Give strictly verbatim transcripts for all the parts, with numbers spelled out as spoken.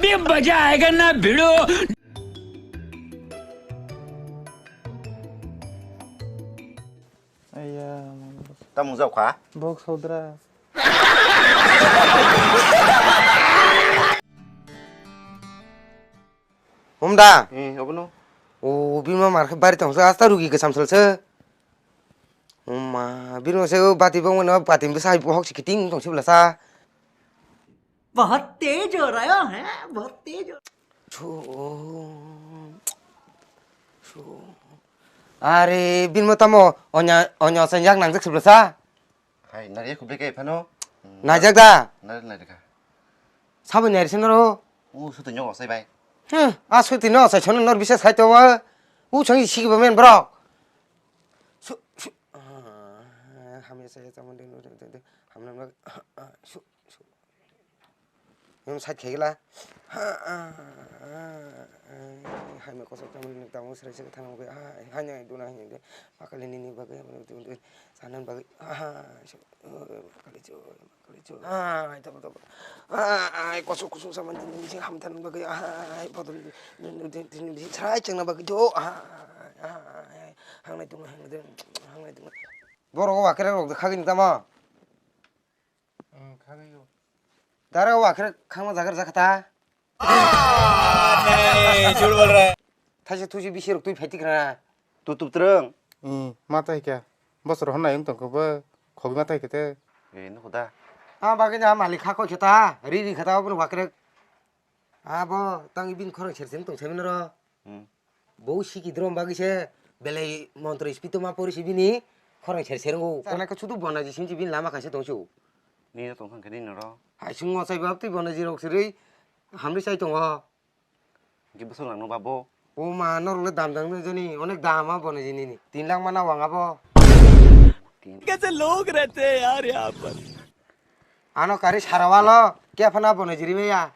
भी मजा आएगा ना भिड़ो। Aiya, Tamo wngjago kha? Bok sodra. Humda? Eh, obono. O, bima mar khe bari tong sa, asta rugi kwcham sal se. Uma, bini se bati bong no, bati bwsa hai bohok si kiting tong si bwla sa. बहुत तेज हो रहा है, बहुत तेज हो Chu, chu. Are, bini mo tamo, onya, onya sa yak nang jak si bwla sa. Hai, nari khubli kai phano. Najak da? Nari, nari kha. Sabo nari se noro. U suti nyogo sai bai. Hmm, a suti no sai sono nor bisa sai to wa. U chang si ba men bro. Su, su. Ah, hamya sai ta mon de no de de. Hamna ma. Su, su. Yung sai khegla. Hamya koso ta mon de ta mo sai sai ta mo. Hanya duna hanya de. Pakali nini bagai. Sanan bagai. Ah, su. Makali chu, makali chu. Ai, tabo, tabo. Ai, kosok, kosok saman tini, tini, sing hamtan bagwi. Ai, bodol, tini, tini, tini, chrai chengna bagwi chu. Ai, ai, hangnai tung, hangnai tung, hangnai tung. Borok o wakre rok khagini tamo? Hmm, khagini. Dara o wakre khangma jagar jakata? Ah, nahi, jhut bol raha hai. Thaisa thusi bisi rok twi phai tikra. Tutup trwng. Hmm, ma tai kya. Bosor honna yung tong ko ba. Khobi ma tai kete. Eh, no da. Ah, bagwi na malik kha koi kheta. Ri ri kheta obo wakrek. Ah, bo tang ibin khorang ser sen tong samin ro. Hmm. Bo siki drom bagwi se belai montro ispito ma pori si bini khorang ser ser ngo. Sana ka chutu bona ji sinji bin lama kaisa tong su. Ni no tong thang khe ni no ro. Hai sung mo sai bab twi bona ji rok sirui. Hamri sai tongo. Ki bwswk langno babo? O ma, norok le dam dam no jani, onek dam a bono jinini. Tin lakh mana wang abo. Tin. कैसे लोग रहते हैं यार यहाँ पर? Ano kari sarawalo, kephana bono jiri maya.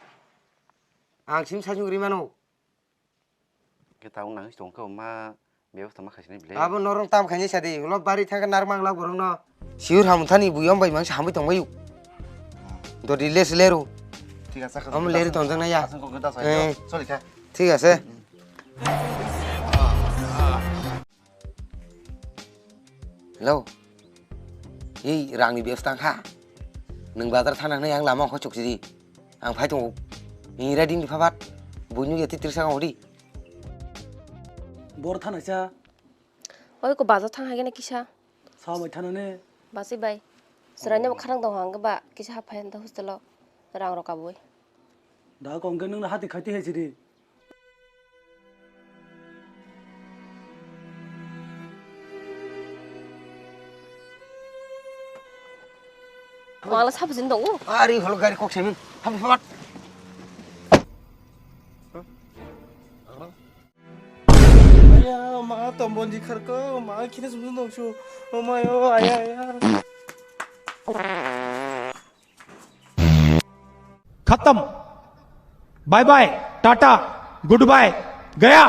Ang sim sajung ri mano. Ke taung nang tong khe ma Bebostha ma khaisini bile. Abo norong tam khaini sadi, ulo bari thangkhe narwk mang lak borok no. Siur ham thani bui om bai mangsa hambai tong bayu. Dodi les leru. Thik ase, Om leri tongjak naya. Aswk kok da sai. Eh. Sorry kha. Thik ase. Hello. Ei rangni bebostha kha. Nwng bazar thana hnai ang lama kho chuk sidi. Ang phai tongo. Ni ready ni phabat. Buinu yati tirsa ngodi. Bor thana cha. Oi ko bazar thang hai gana kisa. Sa bai thana ne. Basi bai. Serai ne kharang dong hang ba kisa ha phai da hostel o. Rang rok aboi. Da kong ke nung hati khati hai siri. Wala sabu jin dong u. Ari holo gari kok semin. Habi fat. Aya, ma tombon ji kharko, ma khine sumsum dongsu. O ma yo, aya, aya. खत्म। Bye bye, tata, goodbye, गया।